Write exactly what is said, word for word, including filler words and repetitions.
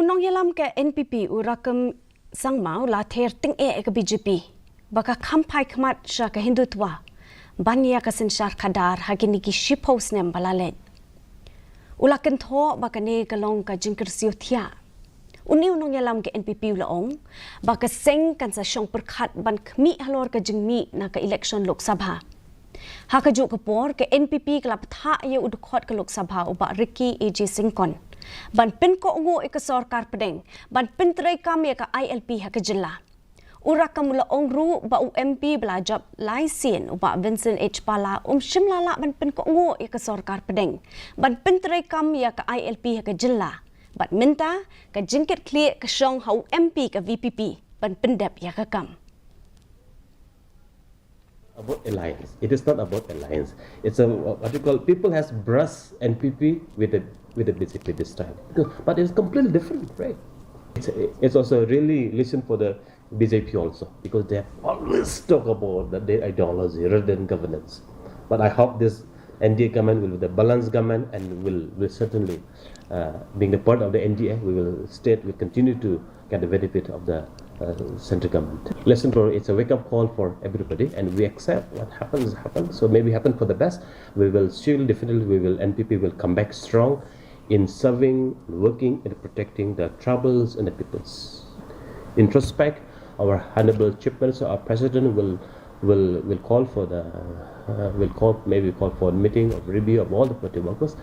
Nongïalam ka N P P u Rakkam Sangma u la ther tyngeh ïa ka B J P ba ka kham phai khmat sha ka Hindutva ban ïa ka synshar khadar ha kine ki shiphew snem ba la leit. U la kynthoh ba kane ka long ka jingkyrsiew thiah. Une u nongïalam ka N P P u la ong ba ka seng kan sa shong pyrkhat ban khmih halor ka jingmih na ka election Lok Sabha. Ha kajuh ka por, ka N P P ka la bthah ïa u dkhot ka Lok Sabha u Bah Ricky A J Syngkon ban pynkohnguh ïa ka sorkar pdeng ban pyntreikam ïa ka I L P ha ka jylla. U Rakkam u la ong ruh ba u M P ba la jop lai sien u Bah Vincent H Pala um shym la lah ban pynkohnguh ïa ka sorkar pdeng ban pyntreikam ïa ka I L P ha ka jylla. Bad mynta ka jingkitkhlieh ka shong ha u M P ka V P P ban pyndep ïa ka kam. About alliance. It is not about alliance. It's a, what you call, people has brush N P P with the with the B J P this time. Because, but it's completely different, right? It's, it's also really listen for the B J P also, because they have always talk about that their ideology rather than governance. But I hope this N D A government will be the balanced government and will, will certainly, uh, being the part of the N D A, we will state, will continue to get the benefit of the uh, central government. Listen for it's a wake-up call for everybody, and we accept what happens happens. So maybe happen for the best. We will still definitely we will N P P will come back strong in serving, working, and protecting the troubles and the peoples. In retrospect, our honorable chief minister, our president will will will call for the uh, will call maybe call for a meeting of review of all the party workers.